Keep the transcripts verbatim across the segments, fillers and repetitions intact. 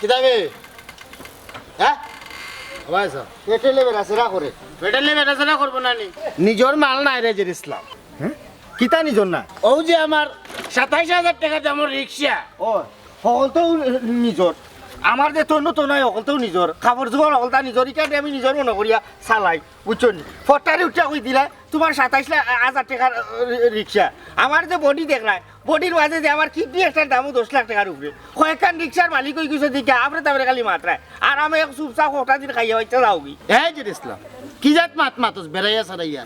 কিতাবে? হ্যাঁ? পেট্রোলে বেড়াছেড়া করে। পেট্রোলে বেড়াছেড়া করবো না নি? নিজর মাল নাই রে জের ইসলাম। হ্যাঁ? কিতা নিজর না? অউ যে আমার সাতাইশ হাজার টেকা দামর রিক্সা। ও, হকলতাউ নিজর। আমার যে তনু তনাই হকলতাউ নিজর। কাপড় চোপড় হকলতা নিজর। ইখান আমি নিজর মনো করিয়া চালাই। বুঝছো নি? ফট্টারে উঠিয়া কই দিলা, তুমার সাতাইশ লা-, হাজার টেকার, আহ, রিক্সা। আমার যে বডি দেখরায়, বডির মাঝে যে আমার কিডনি একটার দামও দশ লাখ টেকার উপরে। কয়েকখান রিক্সার মালিক অইগেছো দেখিয়া, আপরে তাপরে খালি মাতরায়। আর আমি এক চুপচাপ কটা দিন খাইয়া বাইচ্চা যাওগি। এই জের ইসলাম, কি জাত মাত মাতস বেড়াইয়া সারাইয়া?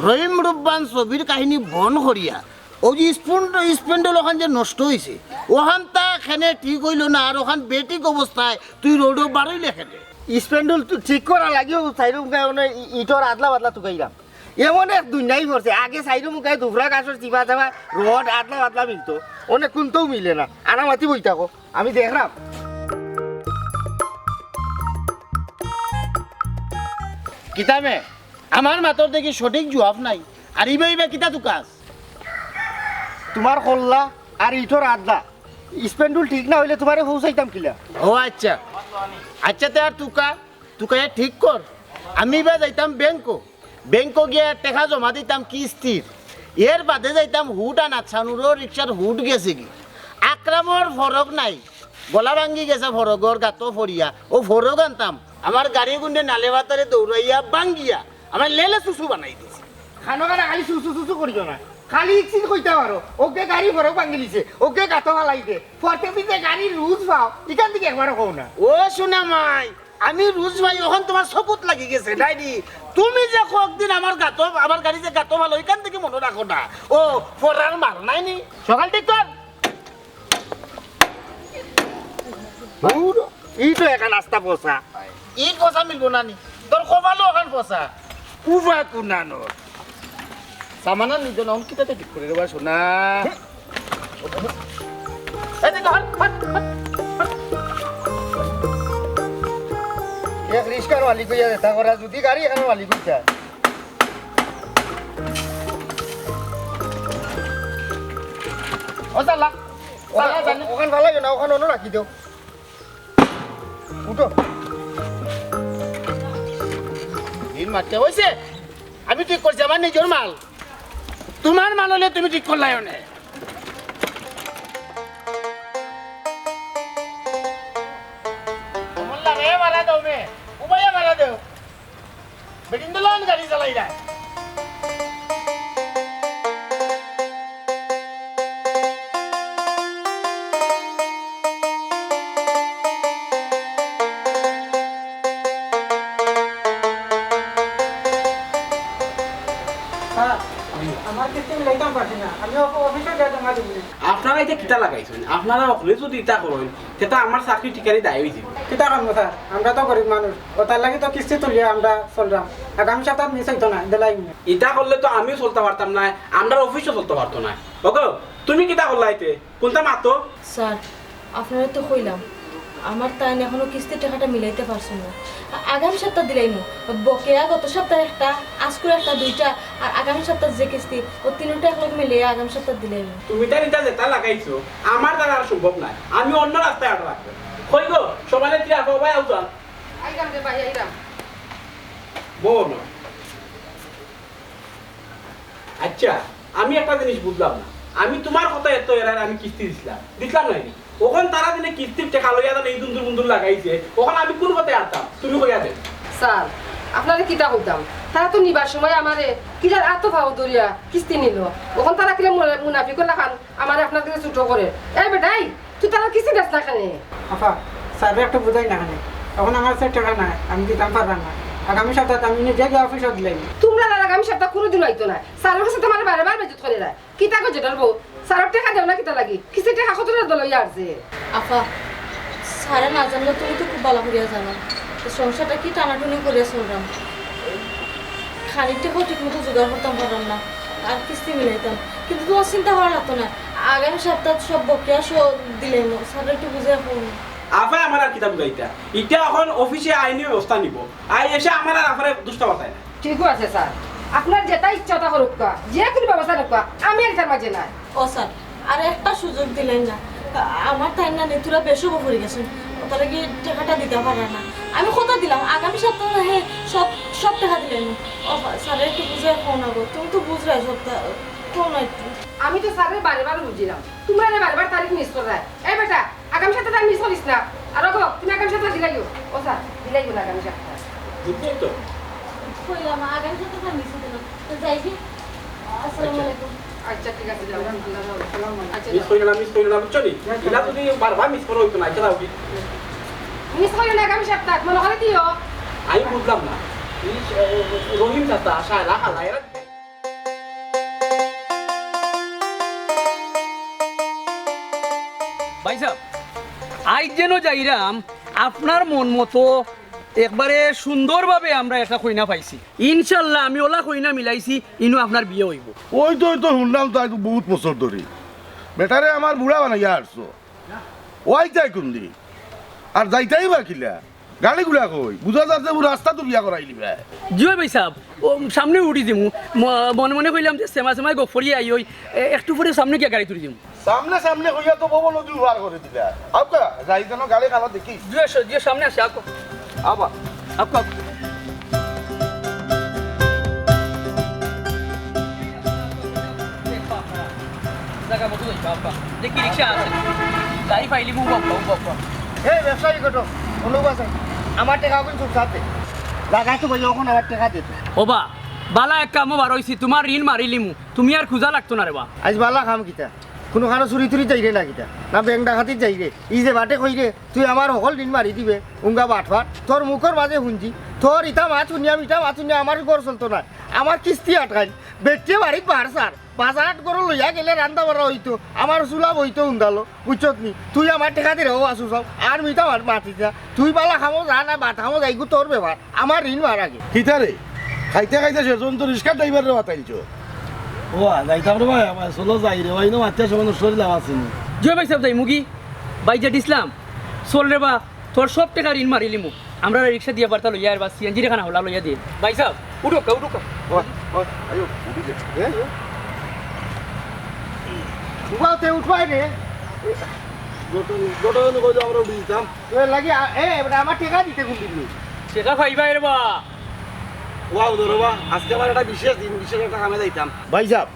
রহিম রুব্বান ছবির কাহিনী বন করিয়া, অউ যে স্পন্ড-, স্পেন্ডল ওখান যে নষ্ট অইছে, ওখান তা খেনে ঠিক অইলো না, আর ওখান বেঠিক অবস্থায় তুই রোডো বারইলে খেনে। স্পেন্ডল তো ঠিক করা লাগিও, চাইরো মুখায় অনে ই-, ইটর আদলা বাদলা তুকাইলাম। এমন এক দুনিয়াই পড়ছে, আগে চাইরো মুখায় দুফরা গাছর চিপা চাপা রড আদলা বাদলা মিলতো, অনে কুনটাউ মিলে না। আনামাতি বই থাকো, আমি দেখরাম। কিতাবে, আমার মাতর দেখি সঠিক জুয়াফ নাই। আর ইবা ইবা কিতা তুকাস? তুমার কল্লা আর ইটর আদলা। স্পেন্ডল ঠিক না অইলে তুমারে পৌঁছাইতাম কিলা? ও আইচ্ছা। আইচ্ছা, তে আর তুকা, তুকাইয়া ঠিক কর। আমি ইবা যাইতাম ব্যাংকো। ব্যাংকো গিয়া টেকা জমা দিতাম কিস্তির। এর বাদে যাইতাম হুট আনাত, সানুরর রিক্সার হুট গেছেগি। আকরামর ফরক নাই। গলা ভাঙ্গি গেছে ফরকর গাতো পড়িয়া। অউ ফরক আনতাম। আমার গাড়ি গুন্ডে নালে বাতারে দৌড়াইয়া ভাঙ্গিয়া আমার লেলে চুচু বানাই দিছে। কানো কানো খালি চুচু চুচু করিও না। খালি ইকচিন কইতা পারো। অউগে গাড়ি ফরক ভাঙ্গিলিছে। অউগে গাতো ফালাইছে। পরতে পিছে গাড়ি রুজ পাও। ইখান থাকি একবারও কও না। ও সোনা মাই, আমি রুজ পাই, অখন তুমার চকুত লাগি গেছে, ডাইনি। তুমি যে কয়েকদিন আমার গাতো, আমার গাড়ি যে গাতো ফালাও, ইখান থাকি মনো রাখো না। ও, ফরার মাল নাই নি? সকাল ঠিক কর। ই তো এখান আস্তা পচা। ই পচা মিলবো না নি? তোর কপালও অখান পচা। উবা কুনানোর। সামানা নিজে নাম কিতাতে ঠিক করে রে বা সোনা। এই দেখ, হট, হট, হট, হট। এক রিক্সার মালিক অইয়া যেতা করা, যদি গাড়ি এখান মালিক অইতা। ও চালা, চালা, ওখান, জানি। ওখান ফালাইও না, ওখান অনো রাখি দেও। উঠো। দিন মারতে অইছে। আমি ঠিক করছি আমার নিজর মাল। তুমার মাল অইলে তুমি ঠিক করলায় অনে। কমলদা রে, মারা দেও নে। উবাইয়া মারা দেও। বেটিন দলান গাড়ি চালাইরা। স্যার, আমার কিস্তি মিলাইতাম পারছি না, আমি অফ-, অফিসো গিয়া জমা দিমু। আপনারা ইতা কিতা লাগাইছইন? আপনারা অকলে যদি ইতা করইন, তে তো আমার চাকরি ঠিকারি দায় অইযিবো। কিতা করমু স্যার, আমরা তো গরিব মানুষ, অতার লাগি তো কিস্তি তুলিয়া আমরা চলরাম। আগামী সপ্তাহ মিস অইতো না, দিলাইমু। ইতা করলে তো আমিও চলতাম পারতাম নায়, আমরার অফিসও চলতো পারতো নায়। ওগো, তুমি কিতা করলাইতে? কুনতা মাতো? স্যার, আপনারে তো কইলাম, আমার তাইন এখনো কিস্তির টেকাটা মিলাইতা পারছইন না। আ-, আগামী সপ্তাহ দিলাইমু। বকেয়া গত সপ্তাহ একটা, আইজকুর একটা দুইটা, আর আগামী সপ্তাহ যে কিস্তি, অউ তিনটা একলগে মিলাইয়া আগামী সপ্তাহ দিলাইমু। তুমি তাইন ইতা যেতা লাগাইছো, আমার দ্বারা আর সম্ভব নায়। আমি অন্য রাস্তায় আটা রাখবো। কই গো, সবাই কি রাখো ভাই, আউজান। আইরাম রে ভাই, আইরাম। বউ না। আইচ্ছা, আমি একটা জিনিস বুঝলাম না। আমি তুমার কথা এত এরার আমি কিস্তি দিছলাম, দিছলাম নায় নি? অখন তারা দিনে কিস্তির টেকা লইয়া যেন এই দুন্দুর বুন্দুর লাগাইছে, অখন আমি কুন পথে আরতাম? তুমি কইয়া দেও। স্যার, আপনারে কিতা কইতাম? তারা তো নিবার সময় আমারে কিজার আতো পাও ধরিয়া কিস্তি নিলো। অখন তারা কিলা মুনা-, মুনাফিকর লাখান আমারে আপনার কাছে ছোট করে। এই বেটাই, তুই তারার কিস্তি দেস না কেনে? আপা, স্যাররে একটু বুঝাই না কেনে? অখন আমার কাছে টেকা নাই, আমি দিতাম পাররাম না। আগামী সপ্তাহ আমি নিজে গিয়া অফিসো দিলাইমু। তুমরার আর আগামী সপ্তাহ কুনুদিন অইতো নায়। স্যারর কাছে তুমারে বারে বারে বেইজ্জত করি দেয়। কিতা গো জেঠার বউ? স্যারর টেকা দেও না কিতা লাগি? কিস্তির টেকা কত টেকা দিলাইলা আর যে? আপা, স্যারে না জানলে তুমি তো খুব ভালা করিয়া জানো। তো সংসারটা কি টানাটুনি করিয়া চলরাম। খানির টেকাও ঠিক মতো জোগাড় করতাম পাররাম না। আর কিস্তি মিলাইতাম। কিন্তু তুমার চিন্তা করা লাগতো না। আগামী সপ্তাহ সব বকেয়া সহ দিলাইমু। স্যাররে একটু বুঝাইয়া কও না। আফায় আমারে আর কিতা বুঝাইতা? ইটা অখন অফিসে আইনি ব্যবস্থা নিবো। আই এসে আমার আর আফারে দুষতা পারতায় না। ঠিকউ আছে স্যার, আপনার যেতা ইচ্ছা অতা করউক্কা, যে কুনু ব্যবস্থা নেউক্কা, আমি আর ইতার মাঝে নাই। ও স্যার, আর একটা সুযোগ দিলাইন না। আমার তাইন না নিতুরা বেশি পড়ি গেছইন। তারা কি টেকাটা দিতা পারে না? আমি কথা দিলাম, আগামী সপ্তাহ হে সব, সব টেকা দিলাইমু। ও বা-, স্যার, একটু বুঝাই কও না গো, তুমি তো বুঝরায় সবটা, কও না একটু। আমি তো স্যাররে বারে বারে বুঝিলাম, তুমরারে বারে বারে তারিখ মিস কররায়। এই বেটা, আগামী সপ্তাহ তারিখ মিস করিস না। আর ওগো, তুমি আগামী সপ্তাহ দিলাইও। ও স্যার, দিলাইও না আগামী সপ্তাহ। বুঝছি তো। কইলাম, আগামী সপ্তাহ তারিখ মিস হইতো না। তো যাই কি? আসসালামু আলাইকুম। আচ্ছা, ঠিক আছে, যাও। আল্লাহ হাফেজ। আচ্ছা, মিস যাও। কইরো না, মিস কইরো না, বুঝছো নি? ইলা যদি বারবার মিস করো, অইতো না, আচ্ছা, যাও কি? মিস কইরো না, আগামী সপ্তাহ মনে করে দিও। আমি বুঝলাম না। এই, এ, রহিম চাচা, শায়লা খালা, এরা ভাইসাব, আইজ যেন যাইরাম, আপনার মন মতো একবারে সুন্দরভাবে আমরা একটা কইনা পাইছি। ইনশাল্লাহ, আমি অলা কইনা মিলাইছি, ইনো আপনার বিয়া অইবো। ওই তো, ওই তো হুনলাম তো, আইজ বউত বছর ধরি বেটারে আমার বুড়া বানাইয়া আরছো। ওই যাই কুনদি? আর যাইতাই বা কিলা? গাড়ি ঘুড়া কই? বুঝা যার যে রাস্তাত বিয়া করাইলিবা। জি অয় ভাইসাব, ও সামনে উঠি দিমু। ম-, মনে মনে কইলাম যে সেমা সেমাই গফরিয়া আই অই, এ-, একটু পরে সামনে গিয়া গাড়ি তুলি দিমু। সামনে সামনে কইয়া তো বব নদী পার করি দিলা। আউক্কা, যাই যেন গাড়ি খালা দেখি। জি অয়, জি অয়, সামনে আছে, আউক্কা। আবা। আউক্কা, আউক্কা। জাগা মতো যাইবা, আব্বা। দেখি রিক্সা আছে। গাড়ি পাইলি, উবা, উবা, উবা, উবা। এই ব্যবসায়ী কত? অনুপ আছে। আমার টেকা অখন চুপ সাথে। জাগা তো ভাই, অখন আমার টেকা দে। ওবা, বালা এক কামো বার অইছি, তুমার ঋণ মারিলিমু। তুমি আর খুজা লাগতো না রে বা। আইজ বালা কাম কিতা? কুনু কানো চুরি তুরি যাইরে না কিতা? না ব্যাংক ডাকাতিত যাইরে? ই যে বাটে কইরে, তুই আমার হকল ঋণ মারি দিবে। উঙ্গা বাটফার। তোর মুখর মাঝে হুনছি। তোর ইতা মাত হুনিয়া, ইতা মাত হুনিয়া আমার ঘর চলতো না। আমার কিস্তি আটকাইল। বেটিয়ে বাড়িত বার স্যার। বাজারহাট করো লইয়া গেলে রান্দা বাড়া অইতো, আমার চুলা বইতো উন্দালো, বুঝছত নি? তুই আমার টেকা দিরে ও আসু চাও, আর মিতা মার মাতি যা। তুই বালা খামো যা না বাদ খামো যাইগু তোর ব্যাপার, আমার ঋণ মার আগে। কিতা রে? খাইতে খাইতে শেষ পর্যন্ত রিক্সা ড্রাইভাররে মাতাইলছো। ও, আ, যাইতাম রে ভাই, আমার চলো যাই রে ভাই, ইনো মাতিয়া সময় নষ্ট করিলাম আসিনি। জয় ভাইসাব যাইমু গি? ভাই জেড ইসলাম, চল রে বা। তোর সব টেকা ঋণ মারিলিমু। আমরারে রিক্সা দিয়া বার্তা লইয়া আর বা সিএনজি রে খানা হলা লইয়া দে। ভাইসাব, উঠুক্কা, উঠুক্কা। ওই, ওই, আইও, উঠি দে। এ, এ। উবাও তে উঠবাই রে। গোটা, গোটা জনে কইলো আমরা উঠি দিতাম। তো এর লাগি আ-, এ, এবার আমার টেকা দিতে কোন দিন? টেকা পাইবা এর বা। ওয়াও, ধরো বা, আজকে আমার একটা বিশেষ দিন, বিশেষ একটা কামে যাইতাম। ভাইসাব,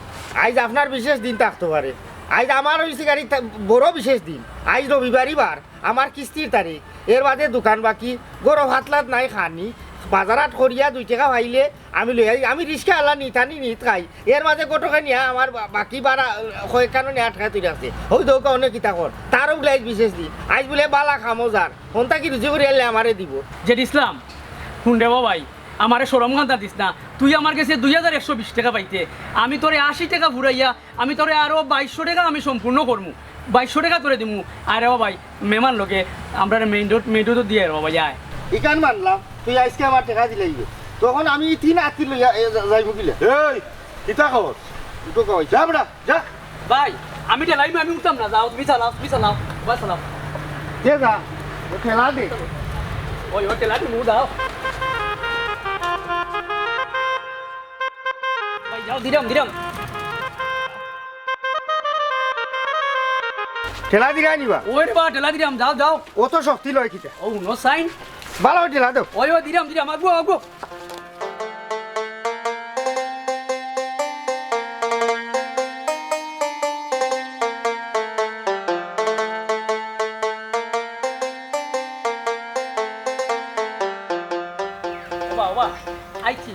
আইজ আপনার বিশেষ দিন থাকতো পারে। আইজ আমার অইছে গাড়ি থা-, বড় বিশেষ দিন। আইজ রবিবারই বার। আমার কিস্তির তারিখ, এর বাদে দোকান বাকি, গরো ভাত লাত নাই খানি, বাজারহাট করিয়া দুই টেকা পাইলে আমি লই আই, আমি রিক্সা আলা নিতানি নিত খাই, এর মাঝে গটকা নিয়া আমার বা-, বাকি বারা কয়েকখানো নিয়া আটকাই তুই আছে, হই দৌকা অনেক কিতা কর, তারও বুলে আইজ বিশেষ দিন, আইজ বুলে বালা খামো যার, হন্তা কি রুজি করি আনলে আমারে দিব। জেড ইসলাম, হুন রে বা ভাই, আমারে শরম গান্দা দিস না, তুই আমার গেছে দুই হাজার একশো বিশ টেকা পাইতে, আমি তোরে আশি টেকা ফুরাইয়া আমি তোরে আরো বাইশশো টেকা আমি সম্পূর্ণ করমু, বাইশশো টেকা তোরে দিমু। আরে ও ভাই, মেহমান লগে আমরা মেইন রোড, মেইন রোড দিয়া রে ভাই, আয়। ইখান মানলাম, তুই আইজকে আমার টেকা দিলাইবে। তখন আমি তিন আত্তি লইয়া এ, যা-, যাইমু কিলা? এই, কিতা খবর? দুটো কই? যা বেটা, যা। ভাই, আমি ঠেলাইমু, আমি উঠতাম না, যাও, তুমি চালাও, তুমি চালাও, ভাই চালাও। দে যা, ও ঠেলা দে। ওই, ও ঠেলা দিমু, যাও। ভাই, যাও, দিরাম, দিরাম। ঠেলা দিরা নিবা? ওই রে বা, ঠেলা দিরাম, যাও, যাও। অত শক্তি লয় কিতা? ও, হুনো সাইন। ভালা ঠেলা দেও। ওই, ওই, দিরাম, দিরাম, আগো, আগো। ওবা, ওবা, আইছি।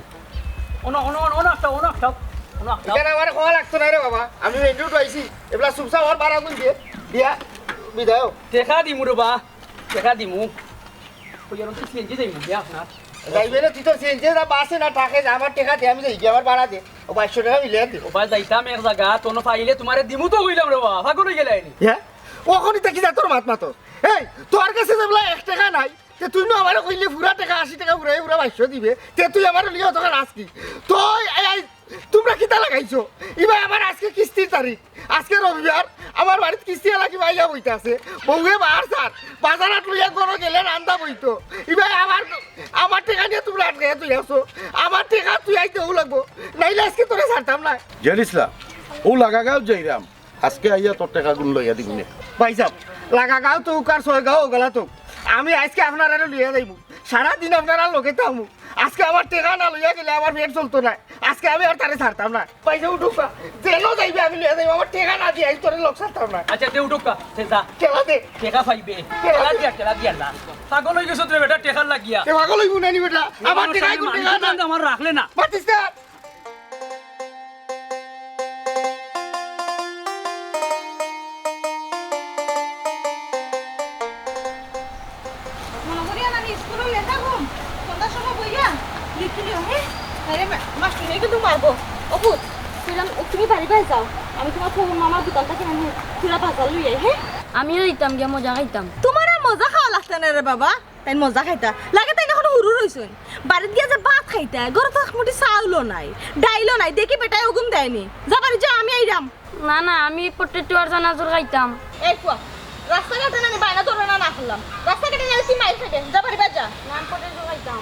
অনো, অনো, অনো, অনো আটকাও, অনো আটকাও, অনো আটকাও। ইখান আমারে কওয়া লাগতো নায় রে বাবা, আমি মেইন রোড আইছি। এবলা চুপচাপ আমার ভাড়া গুন দিয়া, দিয়া বিদায় অও। টেকা দিমু রে বা, টেকা দিমু। কই আর তুই সিএনজি যাইমু দিয়া আপনার। যাইবে রে, তুই তোর সিএনজি না বাসে না ট্রাকে যা, আমার টেকা দে, আমি যাই গিয়া আমার ভাড়া দে। ও বাইশশো টেকা মিলে দে। ও ভাই যাইতাম এক জাগা, তনো পাইলে তুমারে দিমু তো কইলাম রে বা, পাগল অই গেলে আইনি। হ্যাঁ? অখন ইতা কিতা তোর মাত মাতর? এই, তোর গেছে যেবলা এক টেকা নাই, তে তুই নু আমারে কইলে পুরা টেকা আশি টেকা পুরাই পুরা বাইশশো দিবে, তে তুই আমারে লিয়ে অতখান আজকি। তুই এই, এই, তুমরা কিতা লাগাইছো? ইবা আমার আজকে কিস্তির তারিখ, আজকে রবিবার, আমার বাড়িত কিস্তি আলা কিবা আইয়া বইতাছে। বউয়ে বার স্যার, বাজারহাট লইয়া গরো গেলে রান্দা বইতো। ইবা আমার, আমার টেকা নিয়া তুমরা আটকাইয়া তুই আছো, আমার টেকা তুই আইতেউ লাগবো, নাইলে আজকে তোরে ছাড়তাম না। জেড ইসলাম, ও লাগা গাঁও যাইরাম। আজকে আইয়া তোর টেকা গুন লইয়া দিমু নে। ভাইসাব, লাগা গাঁও তো উকার ছয় গাঁও ওগালা তো। আমি আইজকে আপনারারে লইয়া যাইমু, সারা দিন আপনারার লগে থাকমু। আইজকে আমার টেকা না লইয়া গেলে আমার পেট চলতো নায়। আইজকে আমি আর তারে ছাড়তাম নায়। পয়সা উঠুক বা, যেন যাইবে আমি লইয়া যাইমু, আমার টেকা না দিয়া আইজ তোরে লগ ছাড়তাম নায়। আচ্ছা, দে উঠুক বা, তে যা। টেকা দে। টেকা পাইবে। টেকা টেকা দে। দিয়া, টেকা দিয়া না। পাগল অই গেছত রে বেটা, টেকার লাগিয়া। এ পাগল অইবো না নি বেটা? আমার টেকা মানুষের এগু টেকা মানুষের না। দাম আমার রাখলে না। মাতিস না। মনো করিয়া না, আমি স্কুলো লেখা ঘুম, সন্ধ্যার সময় বইয়া লিখিলিও, হে? আরে মা-, মাস্টারে কিন্তু মারবো। ও পুত, কইলাম, তুমি বাড়ি বাড়ি যাও, আমি তোমার খবর মামার দোকান থাকি আমি পুরা বাজার লই আই, হে? আমিও দিতাম গিয়া মজা খাইতাম। তোমার আর মজা খাওয়া লাগতো না রে বাবা। তাইন মজা খাইতা। লাগে তাইন এখনো হুরু রইছইন। বাড়িত গিয়া যে ভাত খাইতা, ঘরো তো এক মুঠি চাউলও নাই, ডাইলও নাই। দেখি বেটায় হুকুম দেয়নি। যা বাড়ি যা, আমি আইরাম। না, না, আমি পটেটো আর চানাচুর খাইতাম। এই ফুয়া, রাস্তাঘাটে নানি বায়না ধরো না, না করলাম। রাস্তাঘাটে নানি তুই মাইর খাইবে। যা বাড়ি বাড়ি যা। না, আমি পটেটো খাইতাম।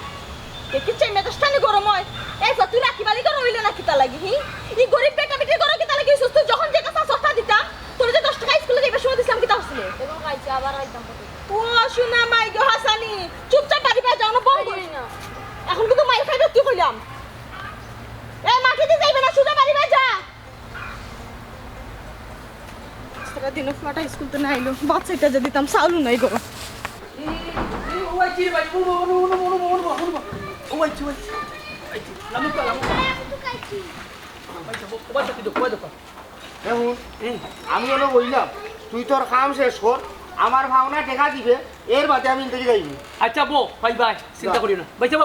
দেখি চাই মেজাজটা নি গরম হয়। এই ফুয়া, তুই রাখি বালি করে হইলে না কিতা লাগি, হি? ই গরিব বেটা বেটির ঘরে কিতা লাগি অইছস তুই? যখন যেটা চাস ওটা দিতাম। তোর যে দশ টাকা স্কুলে যাইবার সময় দিছিলাম, কিতা করছিলি? এখন খাইছি, আবার খাইতাম পটেটো। ও সোনা মাই গো হাসানি, চুপচাপ বাড়ি বাড়ি যাও না, বউ খাইলি না। এখন কিন্তু মাইর খাইবে তুই কইলাম। এ মাঠে দিয়ে যাইবে না, সোজা বাড়ি বাড়ি যা। সারা দিনও ফুয়াটা স্কুল তো না আইলো, ভাত চাইটা যে দিতাম, চাউলও নাই গো। ও আইছি রে ভাই, ও, ও, ও, ও, ও, ও, ও, ও আইছি, ও আইছি। আইছি, লামুকা, লামুকা। ও আইছি, ও, ও আইছি, দেখো, ও দেখো। এ হুন, হুম। আমি অনো বইলাম, তুই তোর কাম শেষ কর, আমার পাওনা টেকা দিবে, এর বাদে আমি ইন থাকি যাইমু। আচ্ছা বউ, বাই বাই, চিন্তা যা। করিও না। ভাই সাব,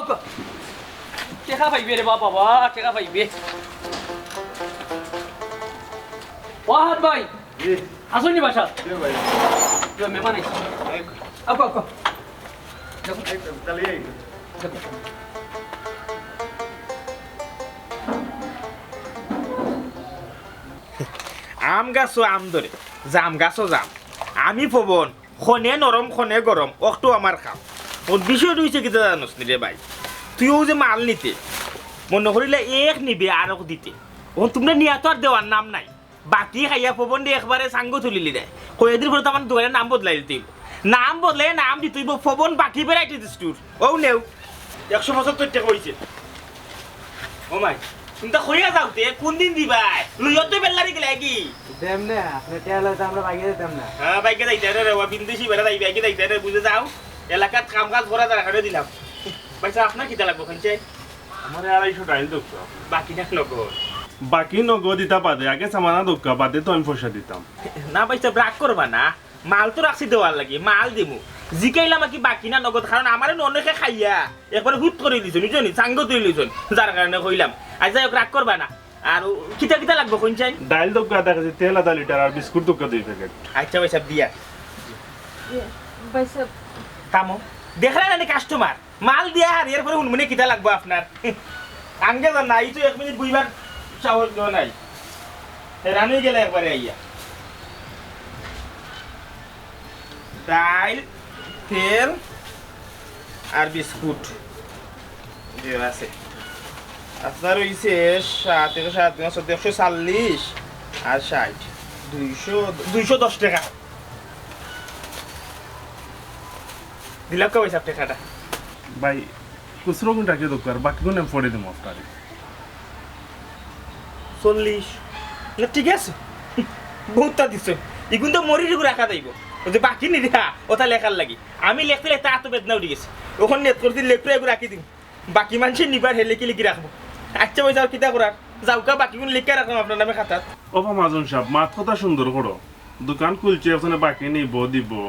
টেকা পাইবে রে বাবা, বাবা, টেকা পাইবে। ও আহাদ ভাই, জি। আছো নি বাসাত? জি ভাই। জি, মেহমান আইছে। এই আউক্কা, আউক্কা। দেখো। এই তো, তাহলে এই তো। দেখো। আম গাছো আম ধরে, জাম গাছো জাম। আমি পবন, খনে নরম, খনে গরম, অকটু আমার কাম। অর বিষয়টা অইছে কিতা জানোস নি রে ভাই? তুই অউ যে মাল নিতে, মনো করিলে এক নিবে আরক দিতে। অখন তুমরা নিয়া তো আর দেওয়ার নাম নাই। বাকি খাইয়া পবনরে একবারে সাঙ্গ তুলিলি রে। কয়দিন পরে তো আমার দোকানর নাম বদলাইল তুই। নাম বদলাই নাম দিতে অইবো পবন বাকি ভ্যারাইটি স্টোর। অউ নেও। একশো পঁচাত্তর টেকা অইছে। ও মাই, তুমি তো কইয়া যাও তে, কোন দিন দিবায়? লইয়া তো বেল্লারি গেলায় কি? দেম না, আপনে টেকা লইতে আমরা বাইকে দিতাম না। হ্যাঁ, বাইকে যাইতে রে, ও বিন্দেশি বেড়া যাইবে, বাইকে যাইতে রে, বুঝে যাও। এলাকাত কাম কাজ করা যার কারণে দিলাম। ভাই সাব, আপনার কিতা লাগবো, খাইছে? আমার আড়াইশো ডাইল দরকার। বাকি না নগদ? বাকি নগদ ইতা বাদে, আগে সামানা দরকার, বাদে তো আমি পয়সা দিতাম। না ভাই সাব, রাগ করবা না, মাল তো রাখছি দেওয়ার লাগি, মাল দিমু। জিকাইলাম আর কি বাকি না নগদ, কারণ আমারে নু অনেকে খাইয়া একবারে হুত করি দিছইন, বুঝছো নি? সাঙ্গ তুলি দিছইন, যার কারণে কইলাম। আর যাই হোক, রাগ করবা না। আর ও কিতা কিতা লাগবো কইন চাইন? ডাইল দরকার, দেখা যায় তেল আধা লিটার আর বিস্কুট দরকার দুই প্যাকেট। আচ্ছা ভাই সাব, দিয়া। ইয়ে, ভাই সাব। কামো। দেখরা না নি কাস্টমার? মাল দিয়া হারি, এরপরে হুনমুনে কিতা লাগবো আপনার। আঙ্গে যান না, এই তো এক মিনিট বইবার সাহস দেওয়া নাই। হেরান অই গেলে একবারে আইয়া। ডাইল, তেল আর বিস্কুট যে আছে। আপনার অইছে সাত, একশো সাত, তিন, চোদ্দ, একশো চল্লিশ আর ষাইট। দুইশো, দুইশো দশ টেকা। দিলাম কই ভাই সাব টেকাটা? ভাই, খুচরো গুন রাখি দরকার, বাকি গুন আমি পরে দিমু আপনারে। চল্লিশ। না, ঠিক আছে। বহুততা দিছো। ইগুন তো মরির ইগু রাখা যাইবো। অউ যে বাকি নি রে, ওটা লেখার লাগি। আমি লেখতে লেখতে আতো বেদনা উঠি গেছে। অখন নেট করছি, লেখরে এগু রাখি দিমু। বাকি মানষে নিবার, হে লেখি লেখি রাখবো। আচ্ছা, ওই যাও, কিতা করার? যাউক্কা, বাকিগুন লেখিয়া রাখলাম আপনার নামে খাতাত। ও বা মাজন সাব, মাত কথা সুন্দর করো। দোকান খুলছি, অখানো বাকি নিবো, দিবো।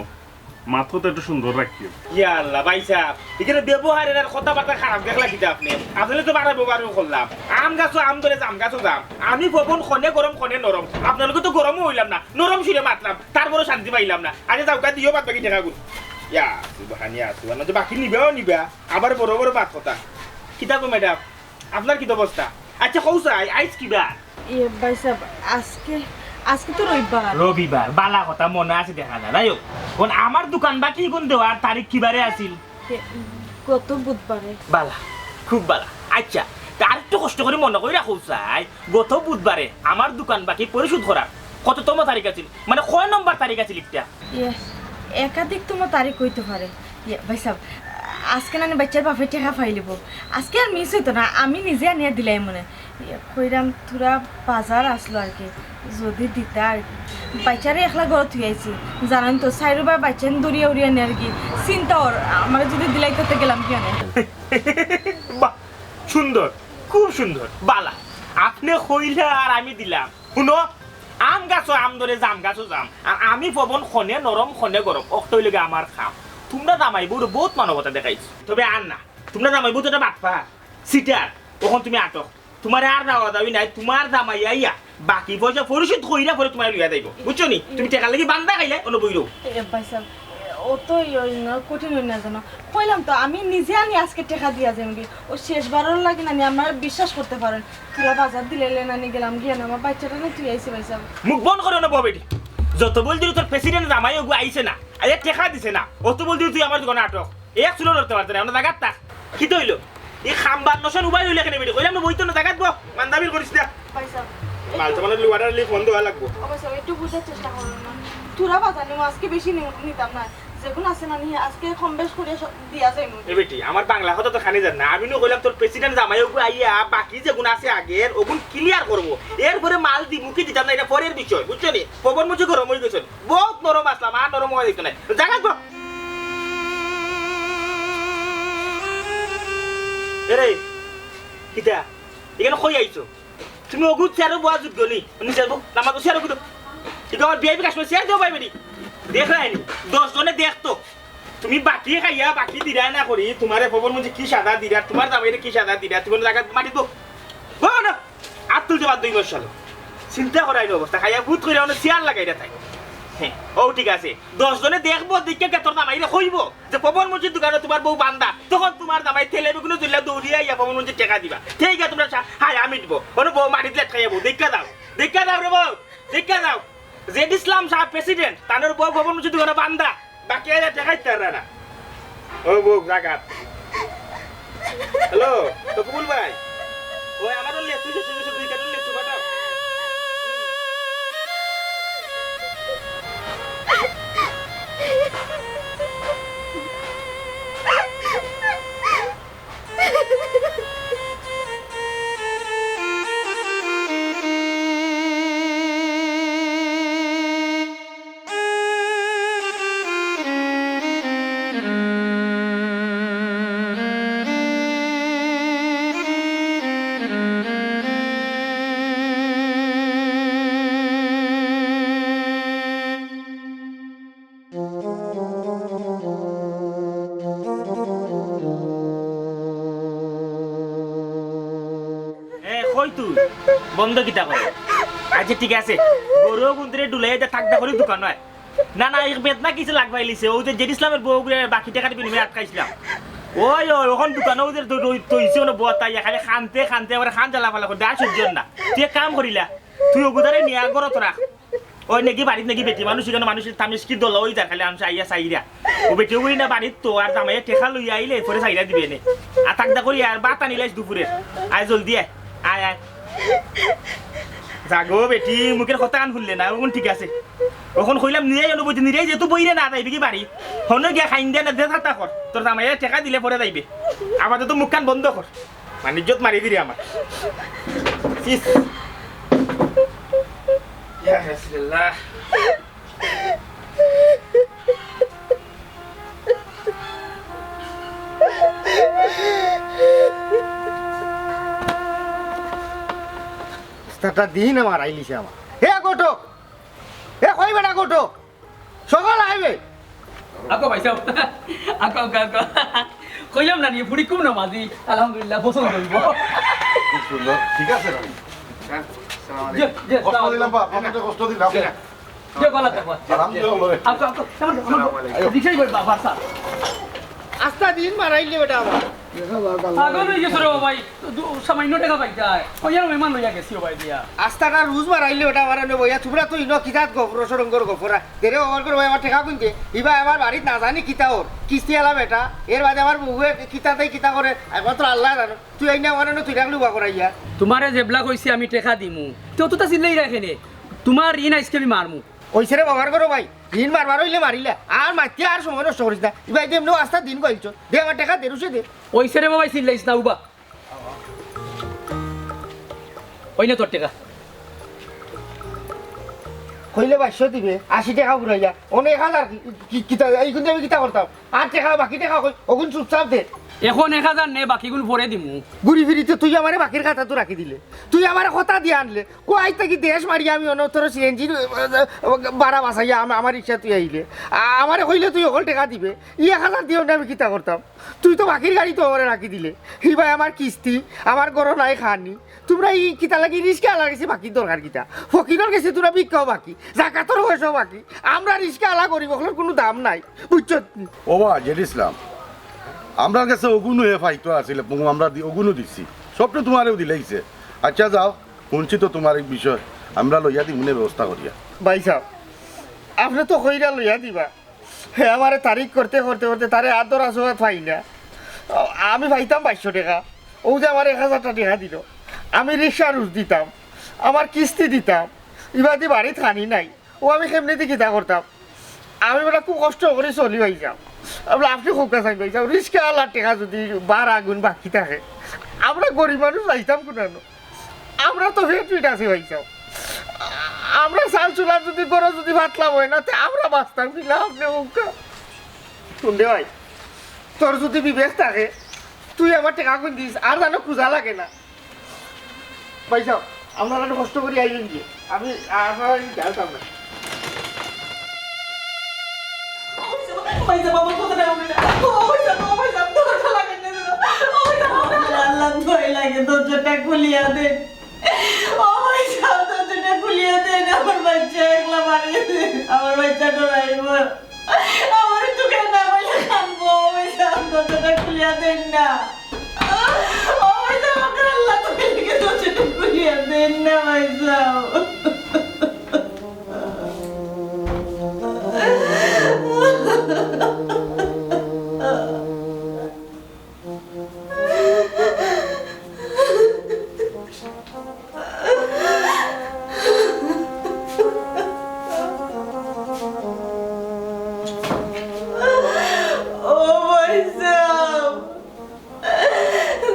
মাত কথা একটু সুন্দর রাখিও। ইয়া আল্লাহ, ভাই সাব, ইখানো ব্যবহার আর কথাবার্তা খারাপ দেখলা কিতা আপনে? আপনে তো বালা ব্যবহারও করলাম। আম গাছো আম ধরে, জাম গাছো জাম। আমি পবন, খনে গরম, খনে নরম। আপনার লগে তো গরমও অইলাম না, নরম সুরে মাতলাম, তারপরও শান্তি পাইলাম না। আচ্ছা যাউক্কা, দিও বাদ বাকি টেকাগুন। ইয়া সুবহান, ইয়া সুবহান, বাকি নিবাও নিবা। আবার বড় বড় মাত কথা। কিতা গো ম্যাডাম, আপনার কিতা অবস্থা? আচ্ছা, কও চাই, আইজ কি বার? ইয়ে, ভাই সাব, আজকে, আজকে তো রবিবার। রবিবার, বালা কথা মনো আছে দেখা যায়। যাই হোক, অখন আমার দোকান বাকিগুন দেওয়ার তারিখ কি বারে আছিল? এ, গত বুধবারে। বালা, খুব বালা। আচ্ছা, তে আরেকটু কষ্ট করি মনো করি রাখো চাই, গত বুধবারে আমার দোকান বাকি পরিশোধ করার কততম তারিখ আছিল? মানে কয় নম্বর তারিখ আছিল ইটা? ইয়ে, একাধিকতম তারিখ অইতে পারে। ইয়া, ভাইসাব, আজকে নানি বাইচ্চার বাপে টেকা পাইলিবো। আজকে আর মিস অইতো না, আমি নিজে আনিয়া দিলাইমুনে। ইয়া, কইরাম থুড়া বাজার আছলো আর কি, যুদি দিতা আর কি। বাইচ্চারে একলা ঘরো থুই আইছি, জানইন তো, চাইরোবায় বাইচ্চাইন দৌড়িয়া উড়িয়া নেয়ার কি। চিন্তা অর, আমারে যুদি দিলাইতা তে গেলাম গিয়া অনে। বাহ, সুন্দর, খুব সুন্দর, বালা। আপনে কইলা আর আমি দিলাম। হুনো, আম গাছো আম ধরে, জাম গাছো জাম। আর আমি পবন খনে নরম, খনে গরম। অখটা অইলোগি আমার কাম। তুমরা জামাই বউরে বউত মানবতা দেখাইছো। তবে আর না, তুমরা জামাই বউ তো একটা বাটপার, চিটার। অখন তুমি আটক। তুমারে আর দেওয়া দাওয়ি নাই, তুমার জামাই আইয়া বাকি পয়সা পরিশোধ কইরা পরে তুমারে লইয়া যাইবো। বুঝছো নি? তুমি টেকার লাগি বান্দা খাইলে, অনো বই রও। এ, ভাইসাব, অতো ইয়ে অইন না, কঠিন অইন না যেন। কইলাম তো, আমি নিজে আনি আজকে টেকা দিয়া যাইমুগি। অউ শেষবারর লাগি নানি, আমারে বিশ্বাস করতে পারইন। থুড়া বাজার দিলাইলে নানি গেলাম গিয়া অনে, আমার বাইচ্চাটা না থুই আইছি ভাইসাব। মুখ বন্ধ করি অনো বও বেটি। যত বলদি তোর প্রেসিডেন্ট জামাই অগু আইছে না, আইয়া টেকা দিছে না, অত বলদি তুই আমার দোকানো আটক। এক চুলো লড়তে পারতে না, অনো জাগাত থাক। কিতা অইলো? ই কাম বাদ নশন উবাই অইলে কেনে বেটি? কইলাম না বইতো না, জাগাত বও, মান্দাবির করিস না। ভাইসাব, মাল একটু সামান অইলে অর্ডার অইলে ফোন দেওয়া লাগবো। ও ভাইসাব, একটু বুঝার চেষ্টা করইন না। থুড়া বাজার নিমু, আজকে বেশি নি-, নিতাম না। যেগুন আছে নানি, আজকে কম বেশ করিয়া সব দিয়া যাইমু। এ বেটি, আমার বাংলা কথা তো কানে যার না। আমি নু কইলাম তোর প্রেসিডেন্ট জামাই অগু আইয়া বাকি যেগুন আছে আগের, অগুন ক্লিয়ার করবো। এরপরে মাল দিমু কি দিতাম না, ইটা পরের বিষয়, বুঝছো নি? পবন মুন্সি গরম অই গেছইন। বউত নরম আছলাম, আর নরম অওয়া যাইতো নায়। জাগাত বও। এরে, কিতা? ইখানো কই আইছো? তুমি অগু চেয়ারো বওয়ার যোগ্য নি। নিচে বও, নামাজ পড়ো, চেয়ারো বও। ইগু আমার ভিআইপি কাস্টমার, চেয়ার দেও ভাই বেটি। দেখরায় নি, দশ জনে দেখতো। তুমি বাকি খাইয়া, বাকি দিরায় না করি, তুমারে পবন মুন্সি কি সাজা দিরা, তুমার জামাইরে কি সাজা দিরা, তুমি জাগাত মাটিত বও। বও না। আত তুলতে বাধ্য অইমু শালা। চিন্তা করার অবস্থা, খাইয়া ভূত কইরা অনো চেয়ার লাগাইরা থাকি। হ্যাঁ, অউ ঠিক আছে। দশ জনে দেখবো, দেখিয়া গিয়া তোর জামাইরে কইবো যে পবন মুন্সির দোকানো তুমার বউ বান্দা। তখন তুমার জামাই তেলে বেগুনে জ্বলিয়া দৌড়িয়া আইয়া পবন মুন্সির টেকা দিবা। ঠিক আছে, তুমরা সা-, হায়, আমি দিবো। অনো বও মাটিত লেটকাইয়া বও। দেখিয়া যাও। দেখিয়া যাও রে বউ। দেখিয়া যাও। জেড ইসলাম সাব প্রেসিডেন্ট, তানর বউ পবন মুন্সির দোকানো বান্দা। বাকি আইয়া টেকা দিতারা না। ও বউ, জাগাত। হ্যালো, তকবুল ভাই। ওই আমার অউ লেচু শেষ অই গেছে, দুই কার্টন লেচু পাঠাও। এ, কই তুই? বন্ধ কিতা করে? আচ্ছা, ঠিক আছে। গরু গুন্তরে ডুলাইয়া দে, থাক দা করি দোকান অয়। না, না, এক বেদনা কিসে লাগ পাইলিছে। অউ যে জেড ইসলামর বউগুরে বাকি টেকার বিনিময়ে আটকাইছলাম। ওই, ওই, অখন দোকানো অউ যে দ-, দ-, তইছে অনো বওয়া তাই, খালি কানতে, কানতে, আবার কান জ্বালা ফালা করে, আর সহ্য অর না। তুই এক কাম করিলা, তুই অগুতারে নিয়া ঘরো তোরা। ওই নাকি বাড়িত নাকি বেটি মানুষ, ইখানো মানুষর তামিজ কি দলা অই যায়, খালি মানুষ আইয়া চাইরা। অউ বেটি অগুরে না বাড়িত তো, আর জামাইয়ে টেকা লইয়া আইলে পরে চাইরা দিবে নে। আর থাক দা করি, আর ভাত আনিলাইছ দুপুরে। আয় জলদি আয়, আয়, আয়। যাগো বেটি, মুখর কথাখান হুনলে না, অখন ঠিক আছে। অখন কইলাম নিরাই অনুভূতি, নিরাই যেহেতু বইরে না যাইবে কি বাড়ি, হনো গিয়া খাইন দে না, দে থাতা কর। তোর জামাইয়ে টেকা দিলে পরে যাইবে। আপাতত মুখখান বন্ধ কর। মানে ইজ্জত মারি দিরে আমার। ইস। ইয়া রাসূলুল্লাহ। আস্তাটা দিন আমার আইলিছে আমার। হে ঘটক! এ কই বেটা ঘটক? সকাল আইবে। আকো ভাইসাব। আকো, আকো, আকো। কইলাম না নি, ফুড়ি খুব নমাজি। আলহামদুলিল্লাহ, পছন্দ অইবো। খুব সুন্দর। ঠিক আছে, রবি। জি, জি, কষ্ট দিলাম বা, আপনাকে কষ্ট দিলাম। জি, ভালা থাকবা। আরাম দিলাম, বলে। আকো, আকো, কেমন, কেমন? আসসালামু আলাইকুম। রিক্সায় কই বা-, বাসা? আস্তা দিন মারাইলে বেটা আমার। পাগল অই গেছো রে বাবা, দু-, সামান্য টেকা পাইতায়। কইয়ার মেহমান লইয়া গেছি ও ভাই দিয়া। আস্তাটা রুজ মারাইলে বেটা আমার এনে বইয়া, তুমরা তো ইনো কিতাত গফর সরঙ্গর গফরা। দেরে আমার করে ভাই আমার টেকা কুনতে, ইবা আমার বাড়িত না জানি কিতা অর, কিস্তি আলা বেটা। এর বাদে আমার বউয়ে কিতা তাই কিতা করে, একমাত্র আল্লায় জানো। তুই আইনা আমার এনে তুই রাখলু বা করাইয়া। তুমারে যেবলা কইছি আমি টেকা দিমু, তে অতটা চিল্লাইরায় কেনে? তুমার ঋণ আইজকে আমি মারমু। অইছে রে বাবার ঘরো ভাই, দিন মারবার অইলে মারিলা, আর মাতিয়া আর সময় নষ্ট করিস না। ইবায় দে এমনেও আস্তা দিন গইলছ, দে আমার টেকা দে, রুশে দে। অইছে রে বাবা, চিল্লাইস না উবা। অই না তোর টেকা। কইলে বাইশশো দিবে, আশি টেকা ঘুরাইয়া, অনে এক হাজার কি, কি, কিতা, এইগুন দিয়া আমি কিতা করতাম? আর টেকা, বাকি টেকা কই, অগুন চুপচাপ দে। এখন এক হাজার নে, বাকিগুন পরে দিমু। ঘুরি ফিরিতে তুই আমারে বাকির খাতা তো রাখি দিলে, তুই আমারে কথা দিয়া আনলে, কই থাকি দেশ মারি আমি অনে তোর সিএনজি ভাড়া বাঁচাইয়া আম-, আমার রিক্সা তুই আইলে, আ-, আমারে কইলে তুই অকল টেকা দিবে, ই এক হাজার দিয়াও না আমি কিতা করতাম? তুই তো বাকির গাড়ি তো আমারে রাখি দিলে। হিবায় আমার কিস্তি, আমার ঘরো নাই খানি। তুমরা ই কিতা লাগি রিক্সা আলার গেছে বাকির দরকার কিতা? ফকিরর গেছে তুমরা ভিক্ষাও বাকি, জাকাতর পয়সাও বাকি। আমরা রিক্সা আলা গরিব অকলর কুনু দাম নাই, বুঝছত নি? ও বা জেড ইসলাম, আমরার গেছে অগুনও হে ফাইতো আছিল, এবং আমরা দি-, অগুনও দিছি, সবটা তুমারেও দিলাইছে। আচ্ছা যাও, হুনছি তো তুমার এক বিষয়, আমরা লইয়া দিমুনে ব্যবস্থা করিয়া। ভাইসাব, আপনে তো কইরা লইয়া দিবা, হে আমারে তারিখ করতে করতে করতে তারে আর ধরা ছোঁয়া পাই না। আমি পাইতাম বাইশশো টেকা, অউ যে আমারে এক হাজারটা টেকা দিল, আমি রিক্সা রুজ দিতাম, আমার কিস্তি দিতাম, ইবাদি বাড়িত খানি নাই, অউ আমি কেমনেদি কিতা করতাম? আমি বেটা খুব কষ্ট করি চলি ভাইসাব। আপনে কউক্কা চাইন ভাইসাব, রিক্সা আলার টেকা যুদি বারো গুণ বাকি থাকে, আমরা গরিব মানুষ যাইতাম কুনানো? আমরা তো পেট পিট আছে ভাইসাব। আমরা চাল চুলা যুদি ঘরো যুদি পাতলাম অয় না, তে আমরা বাঁচতাম কিলা? আপনে কউক্কা। হুন রে ভাই, তোর যুদি বিবেক থাকে, তুই আমার টেকাগুন দিস, আর যেন খুজা লাগে না। ভাইসাব, আপনারা একটু কষ্ট করি আইবেন গিয়া, আমি আপনারা আমি জানতাম না। আল্লাহ, ভয় লাগে, দরজাটা খুলিয়া দেন। ও ভাইসাব, দরজাটা খুলিয়া দেন, আমার বাচ্চা একলা বাড়ি, আমার বাচ্চা ডরাইব। আমার তো কেন না বলে কানবো, ও ভাইসাব, দরজাটা খুলিয়া দেন না। ও ভাইসাব, আপনার আল্লাহ তো এদিকে দরজাটা খুলিয়া দেন না, ভাইসাব। ও ভাইসাব,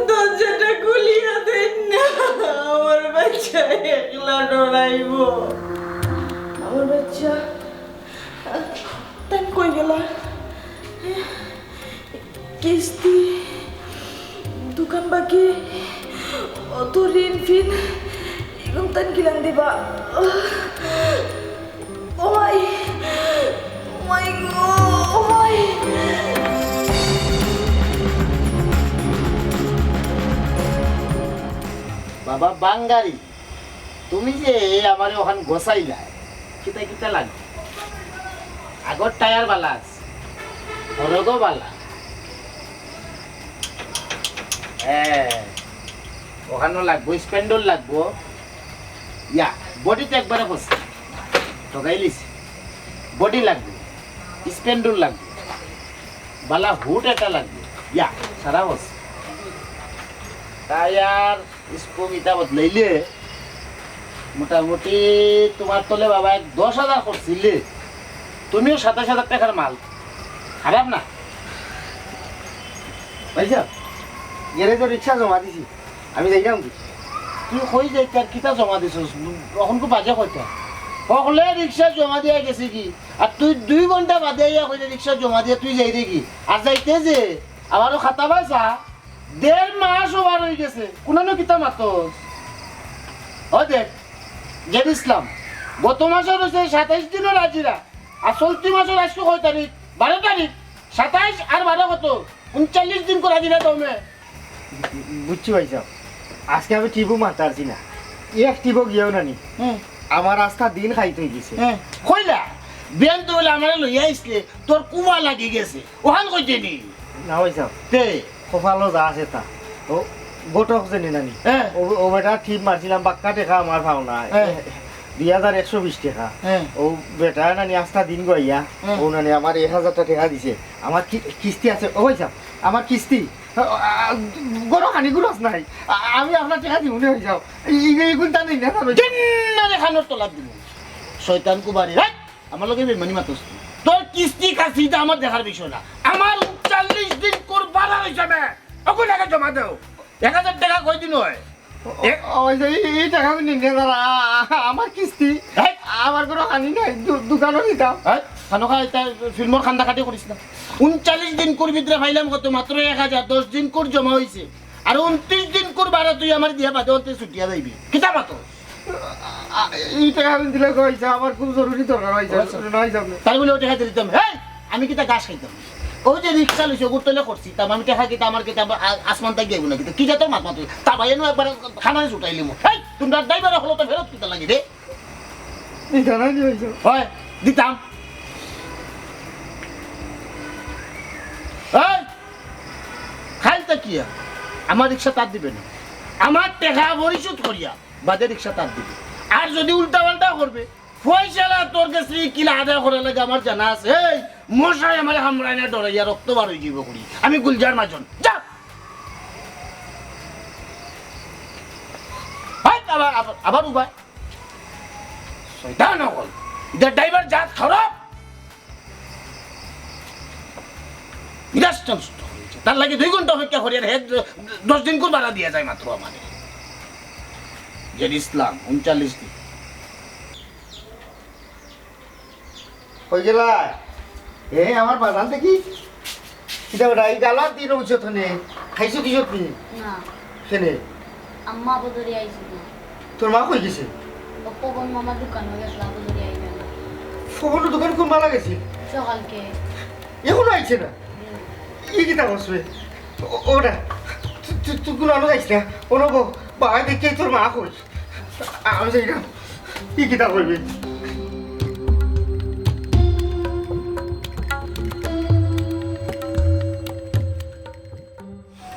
দরজাটা খুলিয়া দেন না, আমার বাচ্চা একলা ডরাইব। আমার বাচ্চা, তাই কই গেলা? কিস্তি, দোকান বাকি, অত ঋণ ফিন, এগুন তান কিলান দিবা? ও মাই, ও মাই গো, ও মাই। বাবা বাঙ্গারি, তুমি যে আমারে অখান গছাইলায়, কিতা কিতা লাগবো? আগর টায়ার বালা আছে, হরগও বালা। হ্যাঁ, অখানও লাগবো, স্প্যান্ডল লাগবো। ইয়া, বডি তো একবারে করছে, ঠগাইলিছে। বডি লাগবো, স্প্যান্ডল লাগবো, বালা হুড একটা লাগবো। ইয়া, সারা করছে। টায়ার স্পোক ইটা বদলাইলে মোটামুটি তুমার তলে বাবা এক দশ হাজার খরচ অইলে, তুমিও সাতাইশ হাজার টেকার মাল, খারাপ না। ভাইসাব, গ্যারেজো রিক্সা জমা দিছি, আমি যাইরাম কি? তুই কই যাইতে আর কিতা জমা দিছস? অখন কু বাজে কয়টা? হকলে রিক্সা জমা দিয়া গেছে কি? আর তুই দুই ঘন্টা বাদে আইয়া কইলে রিক্সা জমা দিয়া তুই যাইরে কি? আর যাইতে যে আমারও খাতা বাসা দেড় মাস ওভার অই গেছে, কুনানো কিতা মাতস? ও দেখ, জেড ইসলাম, গত মাসর অইছে সাতাইশ দিনর হাজিরা, আর চলতি মাসর আইজকে কয় তারিখ? বারো তারিখ। সাতাইশ আর বারো কত? ঊনচল্লিশ দিন করি হাজিরা দমে। বুঝছি ভাইসাব, আইজকে আমি টিপও মারতাম পারছি না, এক টিপও গিয়াও না নি। হুম। আমার আস্তা দিন খাইত অই গেছে। হুম। কইলা, বিয়ান তো বলে আমারে লইয়া আইছলে, তোর কুবা লাগি গেছে, অখান কইতে নি? না ভাইসাব। তে? কপালো যা আছে তা। ও ঘটক যে নি নানি। হ্যাঁ। ও, ও বেটা টিপ মারছিলাম, বাক্কা টেকা আমার পাওনা। হ্যাঁ। দুই হাজার একশো বিশ টেকা। হ্যাঁ। ও বেটা নানি আস্তা দিন গইয়া, হ্যাঁ। ও নানি আমার এক হাজারটা টেকা দিছে। আমার কি-, কিস্তি আছে, ও ভাইসাব, আমার কিস্তি। আ, আ, গরো খানি গুরস নাই। আ, আমি আপনার টেকা দিমু নে ভাইসাব। এই, এই, এই গুণটা নেই না, ভাই। জিন্নারে খানোর তলাত দিমু। শয়তান কুবারি, রাখ। আমার লগে বেইমানি মাতস তুই। তোর কিস্তি কাস্তি ইতা আমার দেখার বিষয় না। আমার ঊনচল্লিশ দিনকুর ভাড়া অইছে বে। অখন আগে জমা দেও। এক হাজার টেকা কয়দিন অয়? এ- ওই যে এই, এই টেকা আমি নিলে দাদা, আ-, আ-, আমার কিস্তি, এই! আমার কোনো হানি নাই, দু-, দোকানও দিতাম। এই, খানো খা, ইতা ফিল্মর কান্দাকাটি করিস না। ঊনচল্লিশ দিনকুর ভিতরে পাইলাম কত? মাত্র এক হাজার, দশ দিনকুর জমা অইছে। আর ঊনত্রিশ দিনকুর ভাড়া তুই আমার দিয়া বাদে অন্তে ছুটিয়া যাইবি। কিতা মাতস? আ, এই টেকা আমি দিলে কইছে, আমার খুব জরুরি দরকার অইছে, অইছে। না অইছে আপনি। তার বলে ও টেকা দিতাম, হেই, আমি কিতা ঘাস খাইতাম? ওই যে রিক্সা লইছে, ওগুর তলে করছি, তাম আমি টেকা কিতা আমার কিতা আ-, আসমান তাই গেব না কিতা? কি জাতর মাত মাত? তা ভাই এনো একবার খানায় ছুটাইলিমু। হেই, তোমরা ড্রাইভার হলো তো ফেরত কিতা লাগি রে? দিতা না নি অইছে। হয়, দিতাম। এই, খাইল তা কিয়া? আমার রিক্সা তার দিবে না। আমার টেকা পরিশোধ করিয়া বাদে রিক্সা তার দিবে। আর যদি উল্টা পাল্টা করবে, পয়সালা তোর কাছ থেকে কিলা আদায় করার লাগে আমার জানা আছে। এই মশায় আমার হামরায় না ডরাইয়া রক্ত বার হয়ে যাইব করি। আমি গুলজার মাজন। যা। হাই, আবার, আবার, আবার উবায়। শয়তান অকল। ইদার ড্রাইভার জাত খারাপ। মিজাজটা নষ্ট হয়ে গেছে। তার লাগে দুই ঘন্টা অপেক্ষা করি আর হে দশ দিনকুর ভাড়া দিয়া যায় মাত্র আমারে। জেড ইসলাম, ঊনচল্লিশ দিন। কই গেলা? এ, আমার বাজান দেখি। কিতা বেটা, এই গালার দিন অইছে তো নে। খাইছো কিছু তুমি? না। কেনে? আম্মা বদরে আইছিল। তোর মা কই গেছে? ও পবন মামার দোকানো গেছিল, বদরে আইবে না। পবনর দোকান কোন মালা গেছে? সকালকে। এখনো আইছে না? হুম। ই কিতা করছে? ও-, ওটা, তু-, তু-, তুই কোনো আলো যাইস না। ওনো বউ, বাবা দেখে তোর মা কই? আমি যাই না। ই কিতা করবে?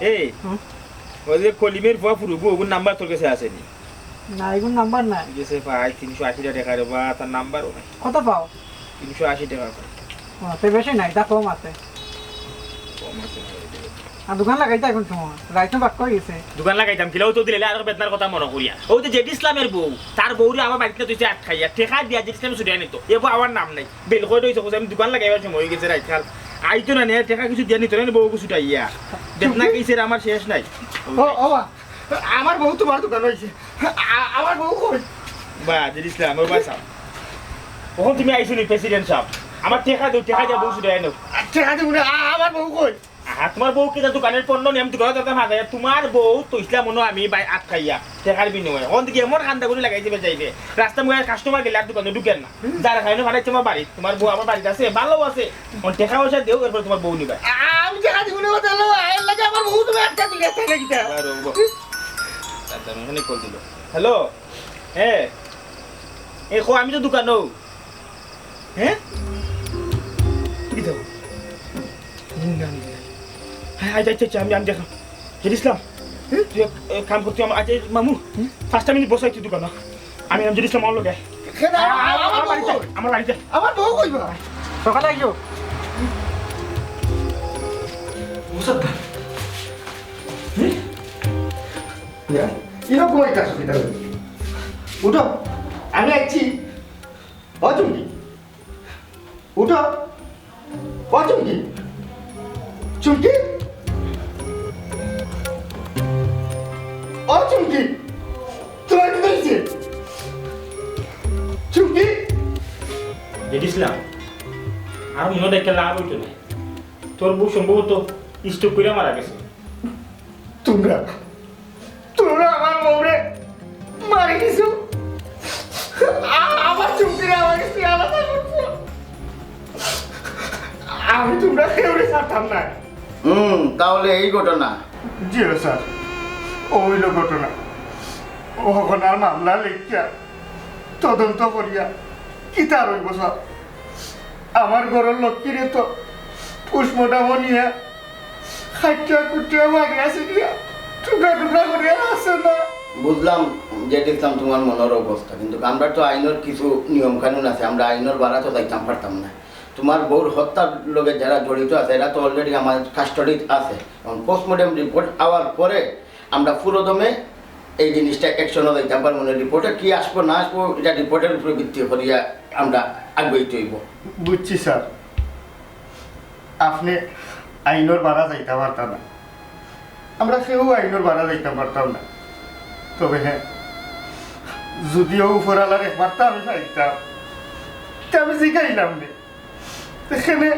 এই, হুম? ওই যে কলিমের ফুয়া ফুরুগু, ওগুর নাম্বার তোর কাছে আছে নি? না, এগুর নাম্বার নাই। গেছে ভাই, তিনশো আশি টেকা রে বা, তার নাম্বারও নাই। কত পাও? তিনশো আশি টেকা পাই। ও, তে বেশি নাই, তা কম আছে। কম আছে না, এই যে। আর দোকান লাগাইতা এখন সময়, রাইত বাক্কা অই গেছে। দোকান লাগাইতাম, কিলাও তো দিলে আর বেদনার কথা মনে করিয়া। ওই যে জেড ইসলামের বউ, তার বউরে আমার বাড়িত তুই আটকাইয়া, টেকা দিয়া জেড ইসলামে ছুটিয়া নিত। এ বউ আমার নাম নাই। বেল কই রইছে, কইছে, "আমি দোকান লাগাইবার সময় অই গেছে রাইত কাল।" আইতো না নে, টেকা কিছু দিয়া নিত না, বউগু ছুটাইয়া। বেদনা কেসের আমার শেষ নাই। ও, ও, আমার বউ তোমার দোকান অইছে। আ-, আমার বউ কই? বা, জেড ইসলাম, ও বা সাব। অখন তুমি আইছো নি, প্রেসিডেন্ট সাব? আমার টেকা দেও, টেকা দিয়া বউ ছুটাইয়া নেও। টেকা দেও না, আ-, আমার বউ কই? আহা, তোমার বউ কিতা দোকানের পণ্য নি? আমি দোকানো যাইতাম হাজাইয়া। তোমার বউ তো ইসলাম মনো আমি বাই আটকাইয়া, টেকার বিনিময়ে। অখন দেখি এমন কান্দা করি লাগাইছে বেচাইরে। রাস্তা মুখে কাস্টমার গেলে আর দোকানো ঢুকের না। যার কারণে পাঠাইছে আমার বাড়িত। তোমার বউ আমার বাড়িত আছে, ভালো আছে। অখন টেকা পয়সা দেও, এরপর তোমার বউ নিবা। আ-, আমি টেকা দিব না, কথা হলো, এর লাগে আমার বউ তুমি আটকা দিলে, আটকা দিলে কিতা? বারো, গো। তার দাম এখানে কল দিল। হ্যালো? হ্যাঁ। এ, কো, আমি তো দোকানো। হ্যাঁ? তুই যাও। হ্যাঁ, আচ্ছা, আচ্ছা, আচ্ছা, আমি, আমি দেখলাম। জেড ইসলাম, হ্যাঁ? তুই এক, এক কাম কর, তুই আমার, আচ্ছা, মামু, হুম? পাঁচটা মিনিট বসাই তুই দোকানো। আমি, আমি জেড ইসলাম আমার লগে। কেন? আ-, আ-, আমার আমার বউ বাড়িতে, কই? আমার বাড়িতে। আমার বউ কই বা? সকালে আইও। মুসাদ্দা। হ্যাঁ? ইয়া, ইয়া ঘুমাইতাছো কিতা? উঠো, আমি আইছি। ও চুমকি, উঠো। ও চুমকি, চুমকি, ও চুমকি, তোমার কি হয়েছে? চুমকি। জেড ইসলাম, আর মনে দেখে লাভ হইতো না। তোর বউ সম্ভবত স্ট্রোক করে মারা গেছে। তোমরা, তোমরা আমার বউরে মারি দিছো। আ-, আমার চুমকিরে আমার কাছে আলাদা করছো। আমি তোমরা কেউরে ছাড়তাম না। হুম, তাহলে এই ঘটনা। জি স্যার, ওইল ঘটনা। অখন আর মামলা লেখিয়া তদন্ত করিয়া কিতা রইব স্যার? আমার ঘরর লক্ষ্মীরে তো পোস্টমর্টম নিয়া খাইটিয়া কুটিয়া মারিয়া ছিলিয়া টুকরা টুকরা করিয়া আছে না। বুঝলাম জেড ইসলাম তোমার মনর অবস্থা, কিন্তু আমরা তো আইনর কিছু নিয়ম কানুন আছে, আমরা আইনর বাড়া তো যাইতাম পারতাম না। তোমার বউর হত্যার লগে যারা জড়িত আছে এরা তো already আমার কাস্টডিত আছে। এখন পোস্টমর্টম রিপোর্ট আওয়ার পরে আমরা পুরোদমে এই জিনিসটা অ্যাকশনও যাইতাম পারবো না। রিপোর্টে কি আসবো না আসবো, এটা রিপোর্টের উপরে ভিত্তি করিয়া আমরা আগুয়াইতে অইবো। বুঝছি স্যার, আপনে আইনর বারা যাইতা পারতা না, আমরা কেউ আইনর বারা যাইতাম পারতাম না। তবে হ্যাঁ, যদিও উপরআলার একবারতা আমি পাইতাম, তে আমি জিগাইলাম নে। এখানে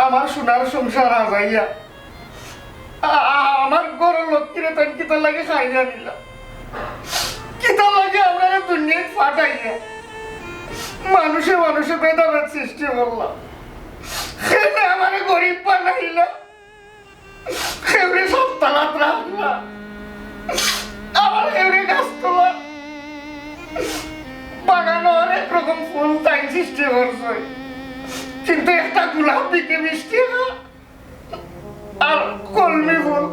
আমার সোনার সংসার হাজাইয়া, আ-, আ-, আমার ঘরর লক্ষ্মীরে তাইন কিতার লাগি খাইয়া নিলা? কিতার লাগি আমরারে দুনিয়াত ফাটাইয়া মানুষে মানুষে ভেদাভেদ সৃষ্টি করলা? কেনে আমারে গরিব বানাইলা? কেউরে সাত তলাত রাখলা, আবার কেউরে গাছতলা। বাগানো অনেক রকম ফুল তাইন সৃষ্টি করছইন, কিন্তু একটা গোলাপ বিকে বিশ টেকা, আর কলমি ফুল,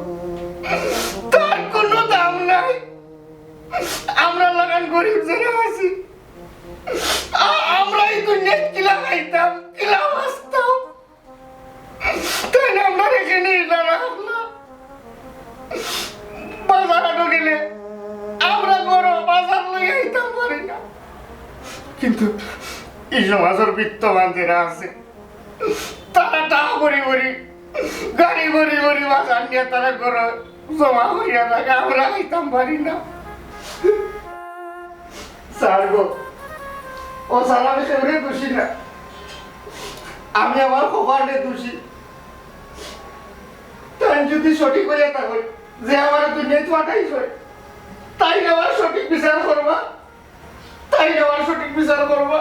তার কোনো দাম নাই। আমরা লাখান গরিব যারা আছি, আ-, আমরা এই দুনিয়াত কিলা খাইতাম, কিলা বাঁচতাম, তাইন আমরারে এখানে ইলা রাখলা। বাজার হাটো গেলে আমরা ঘরো বাজার লইয়া আইতাম পারি না, কিন্তু এই সমাজর বিত্তবান যারা আছে, তারা টাকা ভরি ভরি, গাড়ি ভরি ভরি বাজার নিয়া তারা ঘরো জমা করিয়া রাখে, আমরা খাইতাম পারি না। স্যার গো, ও স্যার, আমি কেউরে দোষী না, আমি আমার কপালরে দোষী। তাইন যদি সঠিক অইয়া থাকইন, যে আমারে দুনিয়াত পাঠাইছইন, তাইন আমার সঠিক বিচার করবা, তাইন আমার সঠিক বিচার করবা।